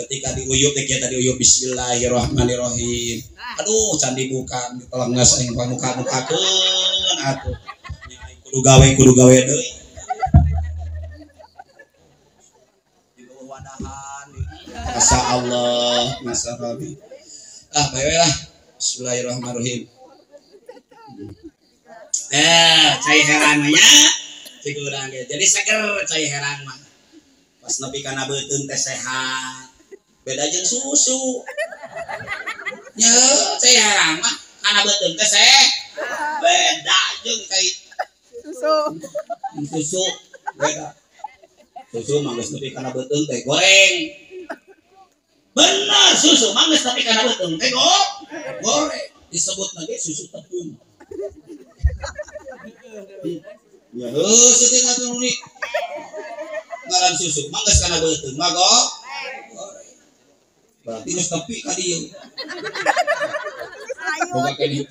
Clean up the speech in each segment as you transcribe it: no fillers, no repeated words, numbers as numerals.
Ketika diuyup teh kieu tadi uyup bismillahirrahmanirrahim. Aduh can dibuka ditelenges aing pamuka-mukakeun atuh. Nya aing kudu gawe deui. Di bawah wadahan. Masya Allah, Masya Rabbi. Ah, bae lah. Bismillahirrahmanirrahim. Cai herang mah nya. Cik urang ge. Jadi seger cai herang mah. Pas nepi kana beuteung teh sehat. Beda jeung susu. Nya, cai herang mah kana beuteung teh sehat. Beda jeung cai susu. Susu beda. Susu mah geus nepi kana beuteung teh goreng. Bener susu mah geus nepi kana beuteung teh goreng. Disebut lagi susu tepung. Ya heuh teh atuh ni. Ngaran susu mah geus kana beuteung mah goreng. Berarti geus nepi ka dieu. Boga keneh.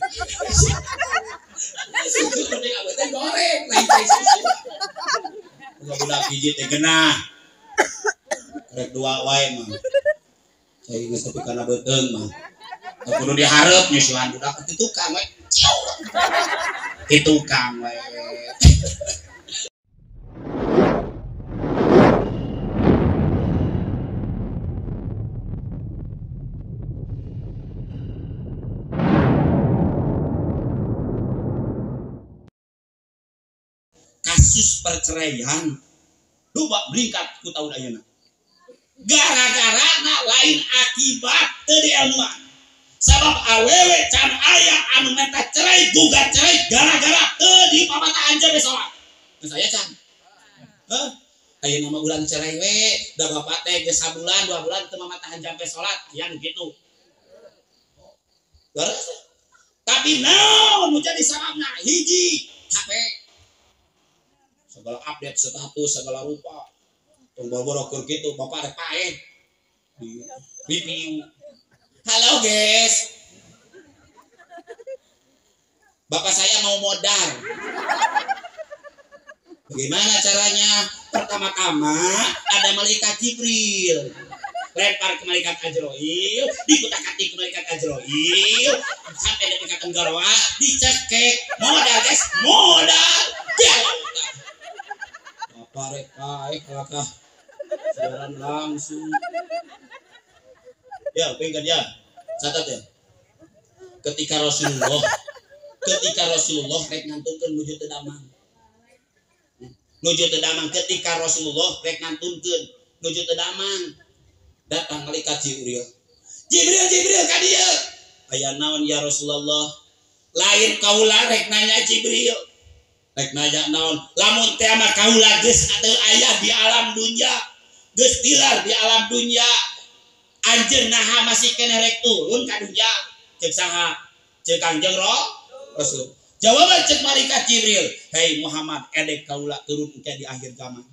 Susu nepi ka beuteung goreng lain cai susu. Boga budak hiji teh geunah. Rek dua wae mah. Cai geus nepi kana beuteung mah. Teu kudu dihareup nyusuan budak teh tukang we. Di tukang we. Kasus perceraian loba meningkat ku tahun ayeuna. Gara-gara na lain akibat teu dielmuan. Sabab awewe can aya anu menta cerai gugat cerai gara-gara teu dipamataan jeung salat. Geus aya can. Heuh, ayeuna mah ulang cerai we, da bapak teh geus sabulan 2 bulan teu mamatahan jampe salat, aya nu kitu. Leres. Tapi naon nu jadi sababna? Hiji, HP. Segala update status segala rupa. Tong boro-boro keur kitu bapak rek paeh. Di review. Halo guys. Bapak saya mau modal. Bagaimana caranya? Pertama-tama ada malaikat Jibril. Lempar ke malaikat Azrail, dikutak-atik ke malaikat Azrail, sampai dekat tenggorokan, dicekek. Modal guys, modal. Bapak rek paeh kalakah. Siaran langsung. Ya, pingkan ya. Catat ya. Ketika Rasulullah rek ngantunkeun nuju teu damang. Nuju teu damang ketika Rasulullah rek ngantunkeun nuju teu damang. Datang malaikat Jibril. Jibril, Jibril ka dieu. Aya naon ya Rasulullah? Lain kaula rek nanya Jibril. Rek nanya naon? Lamun teh mah kaula geus teu aya di alam dunya. Geus tilar di alam dunya. Anjeun naha masih keneh rek turun ka dunya. Ceuk saha? Ceuk Kangjeng Rasul. Jawaban ceuk malaikat Jibril, "Hei Muhammad, edek kaula turun engke di akhir zaman."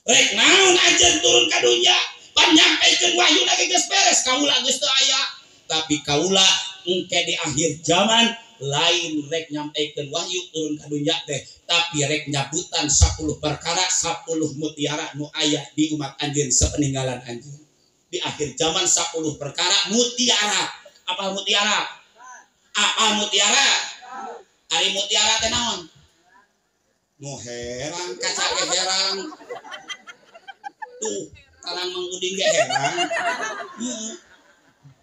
Rek naon anjeun turun ka dunya? Pan nyampikeun wahyu ge geus beres, kaula geus teu aya. Tapi kaula engke di akhir zaman lain rek nyampikeun wahyu turun ka dunya teh, tapi rek nyabutan 10 perkara, 10 mutiara nu aya di umat anjeun sepeninggalan anjeun. Di akhir zaman 10 perkara mutiara. Apa mutiara? Apa mutiara? Ari mutiara teh naon? Nu herang kaca ge herang. Tuh, karang Mang Udin ge herang. Heeh.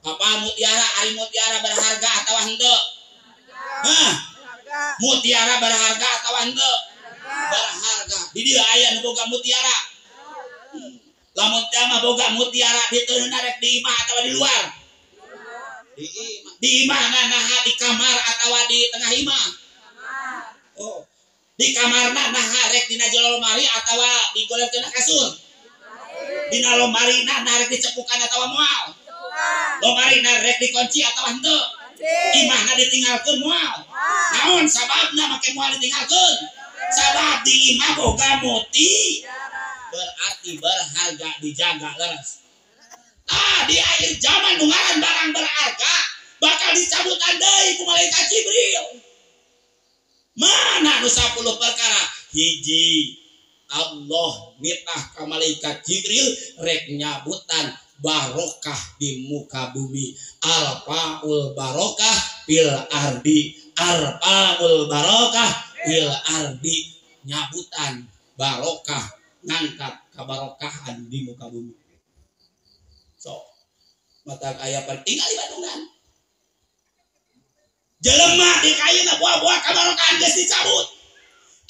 Apa mutiara? Ari mutiara berharga atawa henteu? Hah? Mutiara berharga atawa henteu? Berharga. Di dieu aya nu boga mutiara. Lamun teh mah boga mutiara diteunna rek di imah atawa di luar? Di imah. Di imah naha di kamar atawa di tengah imah? Oh. Di kamarna naha rek dina jero lemari atawa digolerkeun kasur? Dina lomarina naha rek dicepukan atawa moal? Lomarina rek dikunci atawa henteu? Imahna ditinggalkeun moal? Naon sababna make moal ditinggalkeun? Sabab di imah boga mutiara. Berarti berharga dijaga leres. Ah, di akhir zaman nu ngaran barang berharga bakal dicabutan deui ku malaikat Jibril. Mana nu 10 perkara? Hiji, Allah nitah ka malaikat Jibril rek nyabutan barokah di muka bumi. Alfaul barokah fil ardi, arfaul barokah fil ardi, nyabutan barokah ngangkat kabarokahan di muka bumi. So mata aya tinggal di Bandungan. Jelema di kayeuna buah-buah kabarokahan geus dicabut.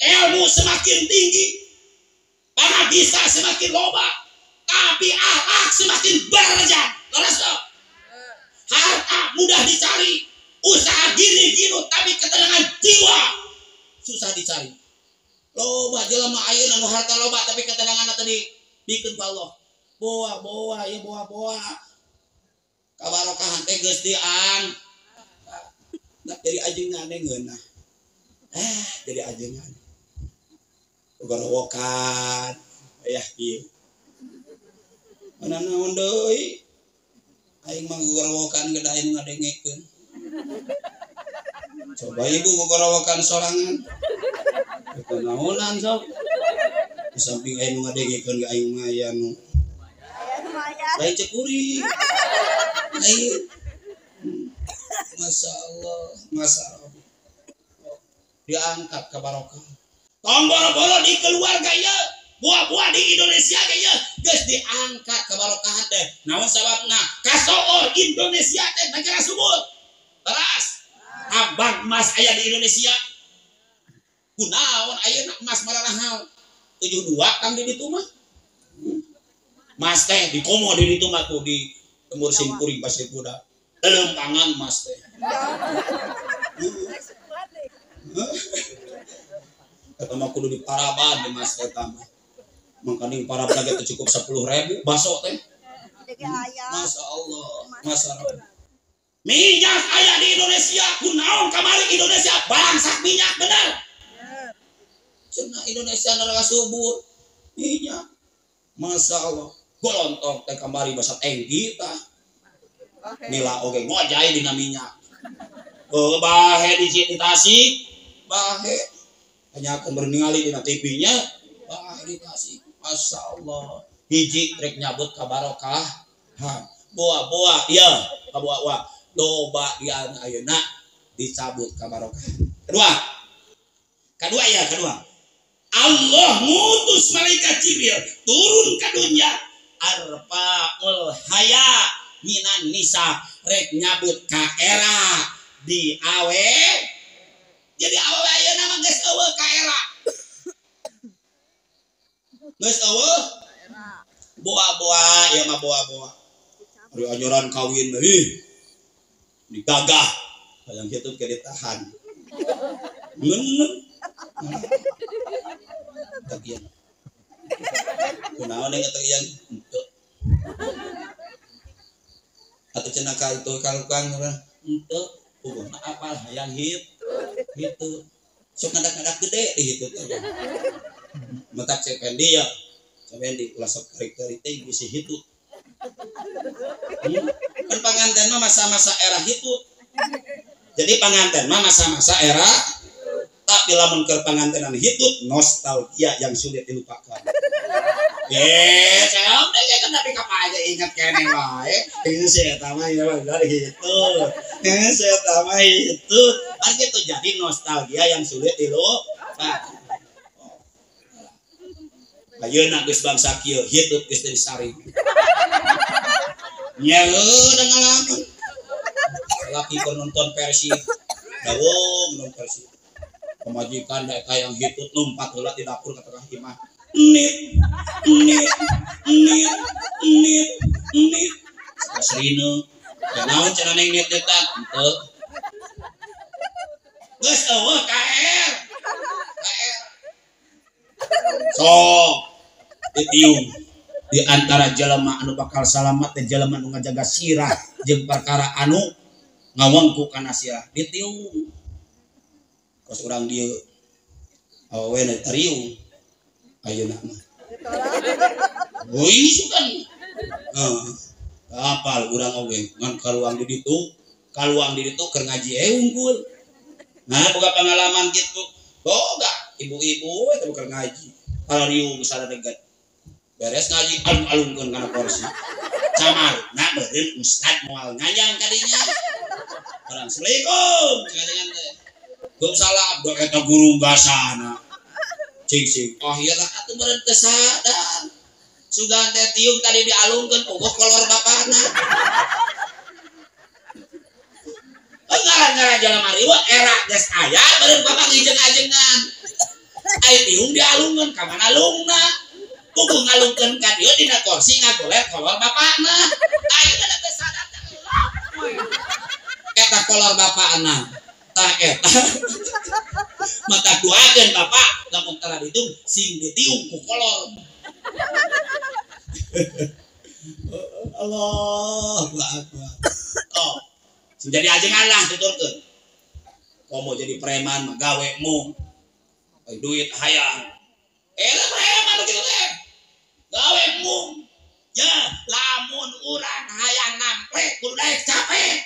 Ilmu semakin tinggi, pangabisa semakin loba, tapi akhlak semakin berjat. Leres tuh. Harta mudah dicari, usaha gini-gini, tapi ketenangan jiwa susah dicari. Loba jelema ayeuna nu harta loba tapi ketenangan tadi bikeun ku Allah. Boa-boa ya boa-boa. Kabarokahan teh geus diang. Nah, jadi ajengan ngeunah. Jadi ajengan. Gorowokan aya kieu. Mana naon deui? Aing mah gorowokan gede aing ngadengekeun. Coba ibu gorowokan sorangan. Teu naonan sok. Di samping aing ngadengekeun ge aing mah aya nu lain cekuri. Aing Masya Allah, Masya Allah. Diangkat ke barokah. Tong boro-boro di keluarga ya, buah-buah di Indonesia ya, geus diangkat ke barokahan teh. Naon sababna? Kasoor Indonesia teh negara subur. Teras. Tambang emas aya di Indonesia. Kunaon ayeuna emas mararahal? 72 kang di ditu mah. Mas teh di komo di ditu mah tuh di lembur simkuring pasir kuda. Lempangan mas teh. Kata mah kudu di paraban di mas teh mah. Mangkaning paraban ge cukup 10.000 baso teh. Masya Allah, Masya Allah. Minyak aya di Indonesia, kunaon kamari Indonesia bangsak minyak bener. Cenah Indonesia negara subur minyak. Masya Allah. Golontong teh kamari basa tengki tah. Nila oge ngojai dina minyak. Oh, bahe di Tasik, bahe hanya akan berningali dina TV-nya, bahe di Tasik. Masya Allah. Hiji rek nyabut kabarokah. Ha, boa-boa ieu, kaboa-boa. Loba dia ayeuna dicabut kabarokah. Kedua. Kedua ya, kedua. Allah ngutus malaikat Jibril turun ke dunia arfaul haya minan nisa rek nyabut ka era di awe. Jadi awe ayeuna mah geus eueuh ka era. Geus eueuh boa-boa ya mah boa-boa. Ari ajaran kawin mah ih digagah hayang kitu ke ditahan. Ngeuneuh. Tagian. Kunaon deui tagian henteu. Atau cenah ka itu kalukang henteu puguh mah apal hayang hit gitu. Sok ngadak-ngadak gede di hitu teh. Matak cek Fendi ya. Cek Fendi ulah sok tarik-tarik teh bisi hitut. Kan panganten mah masa-masa era hitut. Jadi panganten mah masa-masa era, tapi lamun keur pangantenan hitut nostalgia yang sulit dilupakan. Saya udah kan tapi kapan aja ingat kene wae. Ini saya tama ya benar gitu. Ini saya tama itu. Kan gitu jadi nostalgia yang sulit dilupakan. Ayeuna geus bangsa kieu hitut geus teu disaring. Nya udah ngalaman. Laki keur nonton Persib. Dawung nonton Persib. Pemajikan daek hayang hitut numpat heula di dapur ka tengah imah. Nit nit nit nit nit. Kasrina. Da naon cenah neng nit-nitan? Henteu. Geus eueuh KR. KR. Sok ditiung di antara jelema anu bakal salamat teh jelema anu ngajaga sirah jeung perkara anu ngawengku kana sirah ditiung. Kos urang dieu awewe na teriung ayeuna mah. Euy sukan. Heeh. Apal urang oge ngan kaluang di ditu keur ngaji unggul. Nah boga pengalaman kitu. Boga ibu-ibu eta keur ngaji. Palariung sadadegan. Beres ngaji alung-alungkeun kana kursi. Camaruna meureun ustad moal ngayang kadinya. Orang assalamualaikum kajangan teh. Waalaikumsalam do eta guru gasana. Cing-cing. Oh ieu lah atuh meureun teu sadar. Sugan teh tiung tadi dialungkeun pogoh kolor bapana. Ngaran-ngaran jelema riweuh era geus aya meureun bapak ngijeng-ajengan. Ai tiung dialungkeun ka mana lungna? Kudu ngalungkeun ka dieu dina kursi ngagoler kolor bapana. Ayeuna teh sadar teh eta kolor bapana. Tah eta. Mata doakeun bapak lamun tara ditung sing ditiung ku kolor. Allahu Akbar. Oh, jadi ajengan lah tuturkeun. Komo jadi preman mah gawe mung. Duit hayang. Eta preman kitu teh. Gawe mung. Ya, lamun urang hayang nampe kudu daek capek.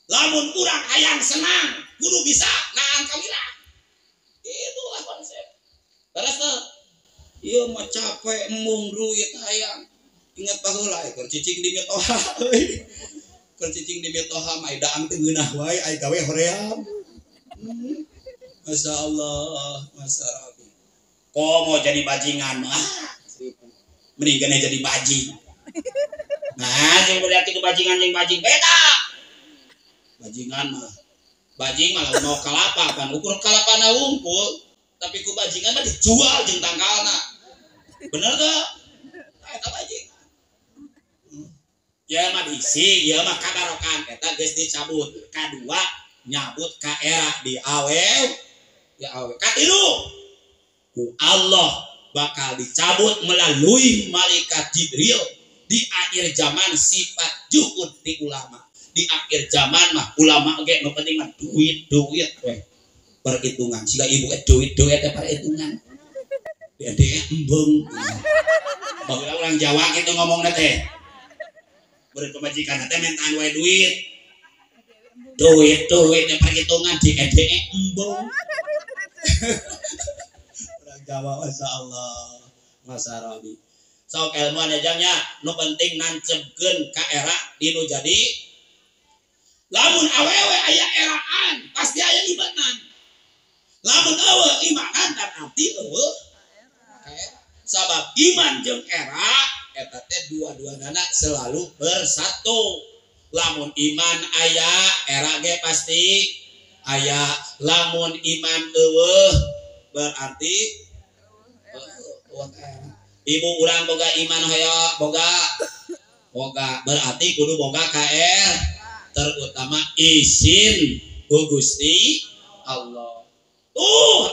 Lamun urang hayang senang kudu bisa naan kawira. Itulah konsep. Terus teh ieu mah capek mung duit hayang. Ingat baheula keur cicing di mitoha euy. Keur cicing di mitoha mah daang teu ngeunah wae ai gawe hoream. Masya Allah, Masya Rabbi. Komo jadi bajingan mah. Mending kena jadi bajing. Nah, yang berarti itu bajingan yang bajing beda. Bajingan mah. Bajing mah mau kalapa kan ukur kalapana wungkul, tapi ku bajingan mah dijual jeung tangkalna. Bener teu? Eta bajing. Ya mah diisi, ya mah kabarokan eta geus dicabut. Kadua nyabut ka era di awe. Ya awe. Katilu ku Allah bakal dicabut melalui malaikat Jibril di akhir zaman sifat juhud di ulama. Di akhir zaman mah ulama ge nu penting mah duit duit we. Perhitungan siga ibu ge duit duit teh perhitungan. Dia embung. Baheula urang Jawa kitu ngomongna teh. Beureum pamajikan teh mintaan wae duit. Duit duit teh perhitungan di ede embung. Orang Jawa Masya Allah Masya Rabbi. Sok ilmuan ejangnya nu penting nancepkeun ka era dinu jadi lamun awewe aya eraan pasti aya imanan. Lamun eueuh imanan berarti eueuh sabab iman jeung era eta teh dua-duanana selalu bersatu. Lamun iman aya era ge pasti aya. Lamun iman eueuh berarti eueuh. Ibu urang boga iman hoyo boga boga berarti kudu boga KR terutama izin ku Gusti Allah. Tuh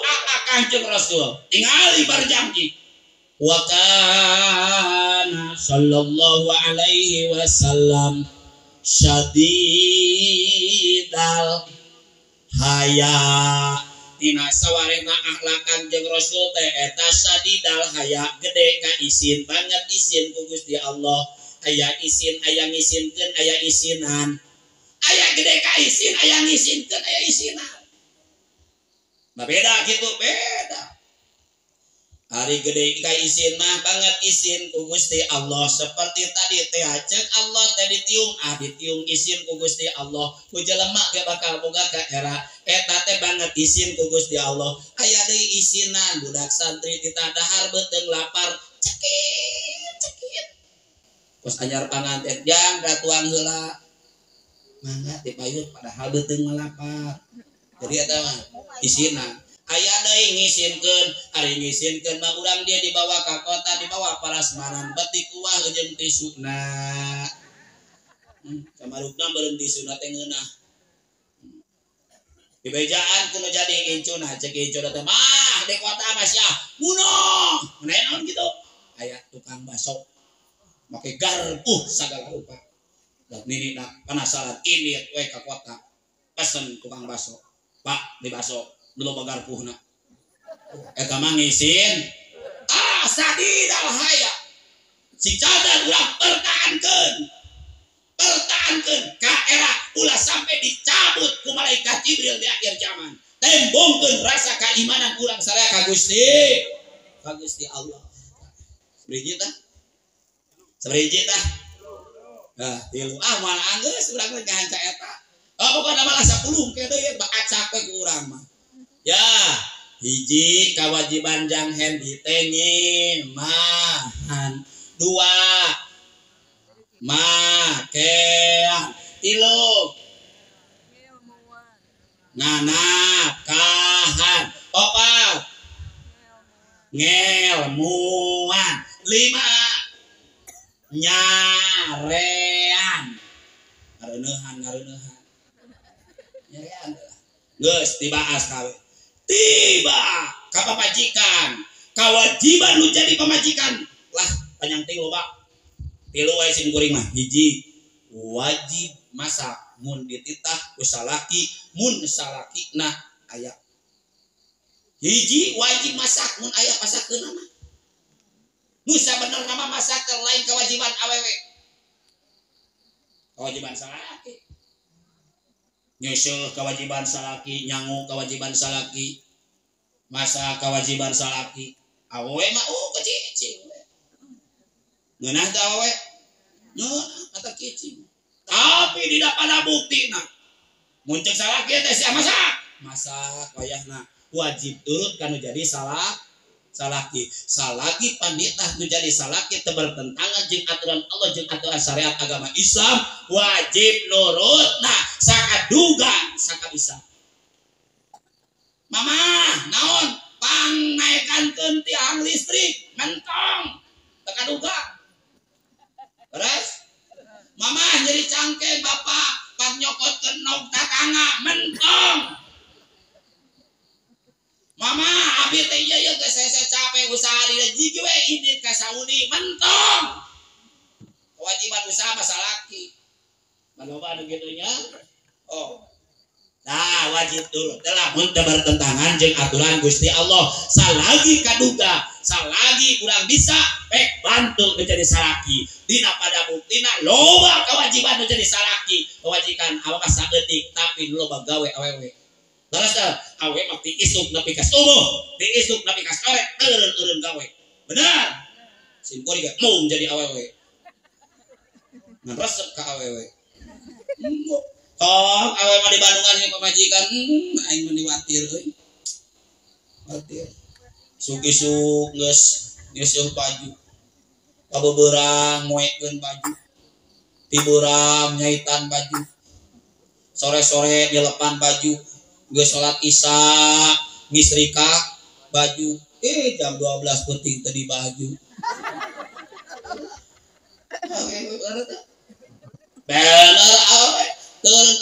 Kanjeng Rasul tingali berjanji wa kana sallallahu alaihi wasallam syadidal haya. Tina sawarena akhlak Kanjeng Rasul teh eta sadidal haya gede ka isin banget isin ku Gusti Allah. Aya isin aya ngisinkeun aya isinan. Aya gede ka isin aya ngisinkeun aya isinan. Nah beda gitu beda. Hari gede ka isin mah banget isin ku Gusti Allah seperti tadi teh cek Allah teh ditiung ah ditiung isin ku Gusti Allah ku jelema ge bakal boga ka era eta teh banget isin ku Gusti Allah. Aya deui isinan budak santri ditadahar beuteung lapar cekit cekit kos anyar panganten jang ratuang heula mangga dipayun padahal beuteung mah lapar. Jadi eta mah isinan. Aya deui ngisinkeun, ari ngisinkeun mah urang dia dibawa ka kota, dibawa parasmanan beti kuah jeung tisuna. Samarukna beureum tisuna teh ngeunah. Dibejaan kudu jadi incuna, cek incuna teh mah di kota mah sia bunuh. Mun aya naon kitu? Aya tukang baso make garpu sagala rupa. Da nini da penasaran ini we ka kota. Pesen tukang baso. Pak di baso belum garpuhna. Eta mah ngisin. Ah sadidal haya. Si cadar ulah pertahankeun. Pertahankeun ka era ulah sampai dicabut ku malaikat Jibril di akhir zaman. Tembongkeun rasa keimanan urang saraya ka Gusti. Ka Gusti Allah. Beri tah. Sabaraha hiji tah? Nah, tilu. Ah, moal anggeus urang mah nyahan ka eta. Oh, pokona mah 10 ke deui acak we ku urang mah. Ya, hiji kewajiban jang Hendi teh nyimahan. Dua, makean. Tilu, nganakahan. Opat, ngelmuan. Lima, nyarean. Ngareuneuhan, ngareuneuhan. Nyarean. Geus dibahas kawe. Tiba ka pamajikan. Kewajiban nu jadi pamajikan. Lah, panjang tilu, Pak. Tilu wae sim kuring mah. Hiji, wajib masak mun dititah ku salaki, mun salakina aya. Hiji wajib masak mun aya pasakeun mah. Nu sabenerna mah masak teh lain kewajiban awewe. Kewajiban salaki. Nyeuseul kewajiban salaki, nyangu kewajiban salaki, masak kewajiban salaki. Awewe mah kecicing. Ngeunah teh awewe? Ngeunah kata cicing. Tapi tidak pada buktina. Mun ceuk salaki teh sia masak. Masak wayahna wajib turut kanu jadi salah salaki. Salaki panitah nu jadi salaki teu bertentangan jeung aturan Allah jeung aturan syariat agama Islam, wajib nurut. Nah, sakaduga sakabisa. Mama, naon? Pangnaekankeun tiang listrik, mentong. Teu kaduga. Beres? Mama nyeri cangkeng bapak pang nyokotkeun nog tatangga, mentong. Mama abi teh ieu ieu geus saya capek usaha di jig we indit ka Saudi, mentong. Kewajiban usaha mah salaki. Maloba anu kitu nya. Oh. Nah, wajib turut. Lamun teu bertentangan jeung aturan Gusti Allah. Salagi kaduga, salagi kurang bisa, pek bantu menjadi salaki. Dina pada buktina loba kewajiban menjadi salaki. Kewajiban awak saeutik tapi loba gawe awewe. Terus awewe mah ti isuk nepi ka subuh, ti isuk nepi ka sore, eureun-eureun gawe. Benar. Sim kuring ge mung jadi awewe. Ngan resep ka awewe. Tong awewe mah di Bandungan jeung pamajikan, aing mah watir euy. Watir. Isuk-isuk geus ngeuseum baju. Kabeberang moekeun baju. Tibeurang nyaitan baju. Sore-sore dilepan baju. Geus salat isya ngistrika baju. Jam 12 peuting teu dibaju. Bener awewe. Teureun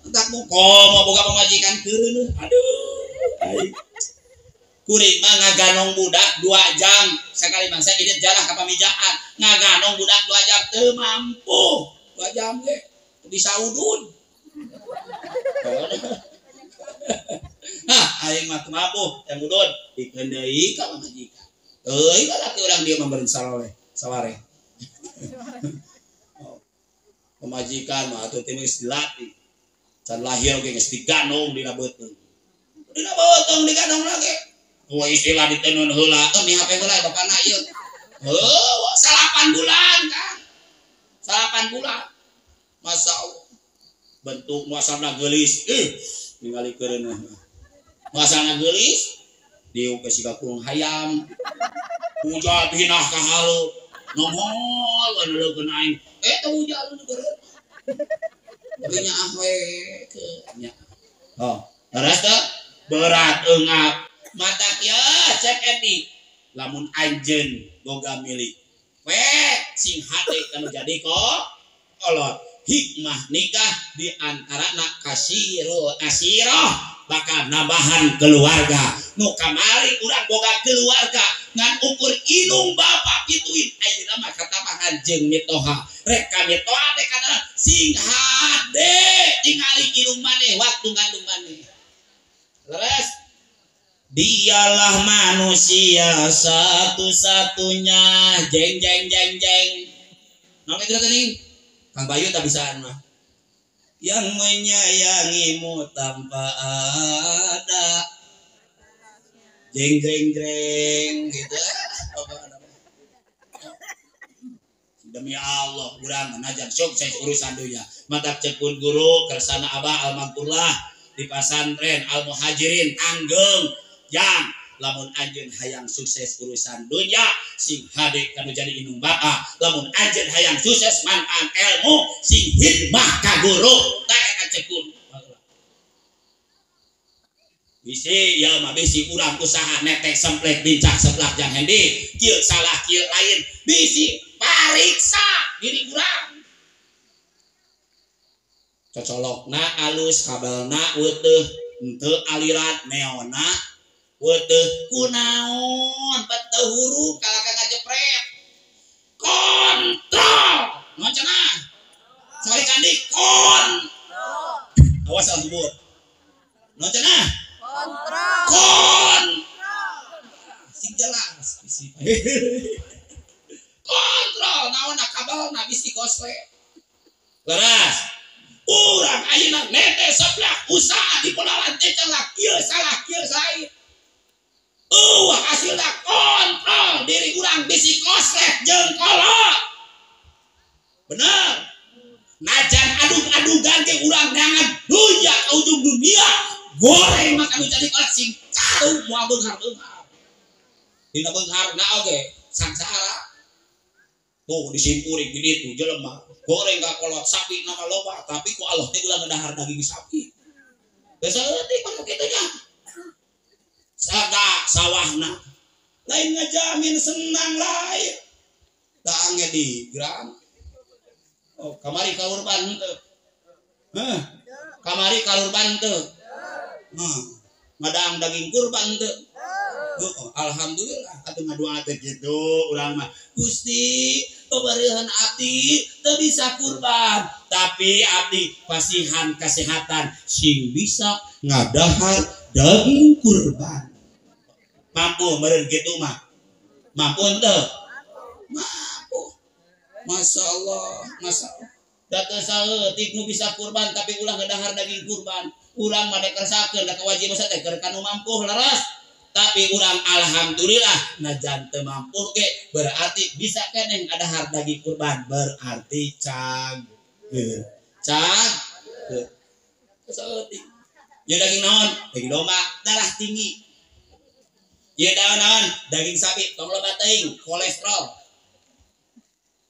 entak komo boga pamajikan keureun. Aduh. Kuring mah ngaganong budak 2 jam sakali mangsa idit jarah ka pamijaan. Ngaganong budak 2 jam teu mampu. 2 jam ge bisa udun. Hah, aing mah teu mampu yang udun dikeun deui ka pamajikan. Euy, lalaki urang dieu mah beureun salaweh, sawareh. Pemajikan mah atuh teh geus dilatih. Can lahir oge geus diganong dina beuteung. Dina beuteung diganong lagi. Wah istilah ditenun heula, mi HP heula bapana ieu. Heuh, 8 bulan kan. 8 bulan. Masa Allah. Bentuk muasalna geulis. Ningali keureun mah. Muasalna geulis, dieu ke siga kurung hayam. Hujan hinah ka hareup. Nongol anu aing. Teu hujan nu beureut. Tapi nyaah we ke nya. Oh, leres teu? Berat eungap. Mata kieu cek Edi. Lamun anjeun boga milik. We sing hade kanu jadi kok kolot. Hikmah nikah di antarana kasirul asirah bakal nambahan keluarga. Nu kamari urang boga keluarga ngan ukur inung bapak pituin ayeuna mah katapahan jeung mitoha. Rek ka mitoha teh kana sing hade tingali inung maneh waktu ngandung maneh. Leres? Dialah manusia satu-satunya jeng jeng jeng jeng. Naon kitu teh? Kang Bayu tak bisaan mah. Yang menyayangimu tanpa ada jeng jeng jeng gitu. Demi Allah urang najan sukses urusan dunya. Matak cekun guru kersana Abah Al-Magfurlah di pasantren Al-Muhajirin Tanggeung yang lamun anjeun hayang sukses urusan dunya sing hade kanu jadi indung bapa, lamun anjeun hayang sukses manfaat ilmu sing hikmah ka guru teh eta cekun. Bisi ya mah bisi urang usaha netek semplek bincang seblak jang hendi kieu salah kieu lain bisi pariksa diri urang cocolokna alus kabelna weteuh henteu aliran neona weteuh kunaon peteu huruf kalaka ngajepret kontrol naon cenah sekali kandi kon awas salah sebut naon cenah kontrol kon sing jelas bisi kontrol naonna kabelna bisi koslet leras urang ayeuna nete seblak usaha di polalan teh celah kieu salah kieu sae eueuh hasilna kontrol diri urang bisi koslet jeung kolot bener najan adug-adugan ge urang neangan dunya ka ujung dunia goreng makan jadi kolot sing caru moal beunghar-beunghar dina beungharna oge sangsara tuh disimpuring di ditu jelema goreng ka kolot sapi nama loba tapi ku Allah teh ulah ngedahar daging sapi geus saeutik mah kitu nya saga sawahna lain ngajamin senang lain daange di gram oh kamari kalurban henteu heuh kamari kalurban henteu heuh ngadang daging kurban henteu oh, alhamdulillah atuh ngadoa teh kitu urang mah Gusti pabareuhan abdi teu bisa kurban tapi abdi pasihan kesehatan sing bisa ngadahar daging kurban mampu meureun kitu mah mampu henteu mampu masyaallah masyaallah da teu saeutik nu bisa kurban tapi ulah ngadahar daging kurban urang mah dekersakeun da kewajiban teh keur kanu mampu leres tapi urang alhamdulillah najan teu mampu ge berarti bisa keneh ngadahar daging kurban berarti cageur cageur saeutik ieu daging naon daging domba darah tinggi ieu daun naon daging sapi tong loba teuing kolesterol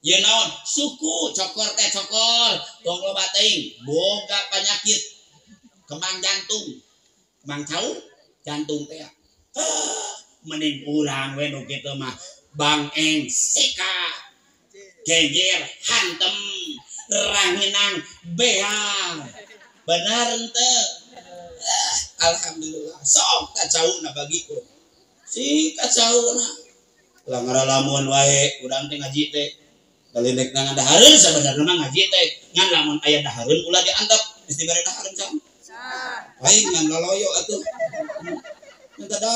ieu naon suku cokor teh cokor tong loba teuing boga penyakit kembang jantung kembang cau jantung teh mending urang we nu kitu mah bangeng sika geger hantem ranginang beal benar henteu alhamdulillah sok kacauna bagiku si kacauna ulah ngaralamun wae urang teh ngaji teh balindek na ngadahareun sabenerna mah ngaji teh ngan lamun aya dahareun ulah diantep geus dibere dahareun can aing ngan loloyo atuh minta da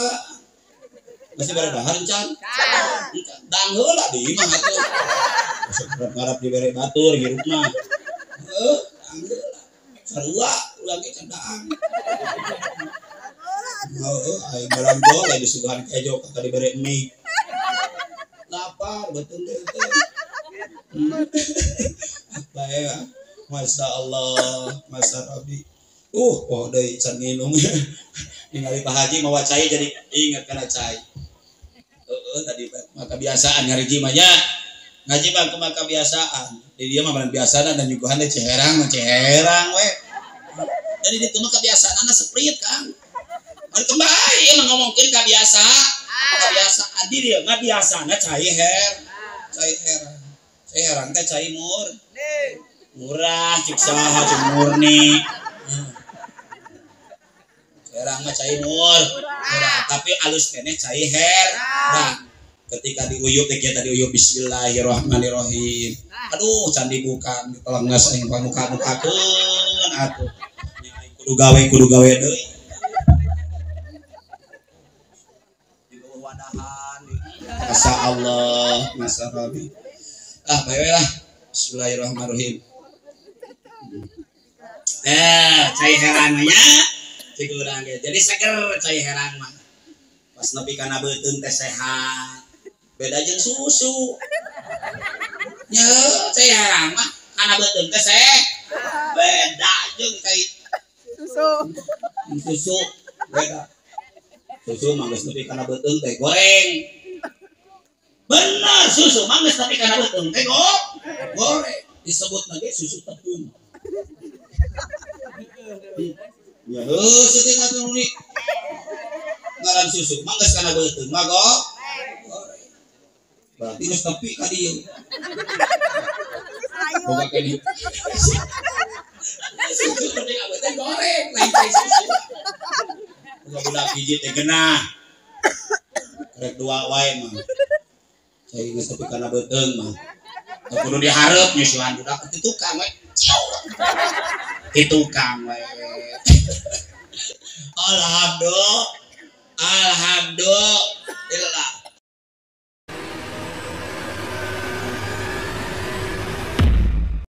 masih bere dahareun can dang heula di imah atuh ngarap dibere batur hirup mah heuh dang heula sarua urang ge can daang heuh aing barang jol disuguhan kejo ka dibere mie lapar betul teh apa ya Masya Allah Masya Rabbi oh deui can nginum ningali Pak Haji mawa cai jadi ingat kana cai heeh tadi mah kebiasaan ngariji mah nya ngaji mah kumaha kebiasaan di dieu mah barang biasana dan nyuguhan teh ciherang mah ciherang we jadi ditu mah kebiasaanna seprit Kang bari kembali emang ngomongkeun kebiasaan di dieu mah biasana cai her cai herang cai herang teh cai mur murah cik saha cik murni herang mah cai mur murah tapi alus keneh cai her nah ketika diuyup teh kieu tadi uyup bismillahirrahmanirrahim aduh can dibuka ditelenges aing pamuka-mukakeun atuh nya aing kudu gawe deui di bawah wadahan Masya Allah Masya Rabbi ah bae lah bismillahirrahmanirrahim cai herang nya cik urang ge jadi seger cai herang mah pas nepi kana beuteung teh sehat beda jeung susu Nya cai herang mah kana beuteung teh seh. Beda jeung cai susu. Susu beda. Susu mah geus nepi kana beuteung teh goreng. Bener susu mah geus nepi kana beuteung teh goreng. Disebut lagi susu tepung. Ya heuh seuting atuh ni. Ngaran susu mah geus kana beuteung mah goreng. Berarti geus nepi ka dieu. Boga keneh. Susu nepi ka beuteung goreng lain cai susu. Boga budak hiji teh geunah. Rek dua wae mah. Cai geus nepi kana beuteung mah. Teu kudu dihareup nyusuan budak ti tukang we. Ti tukang we. Alhamdulillah. Alhamdulillah.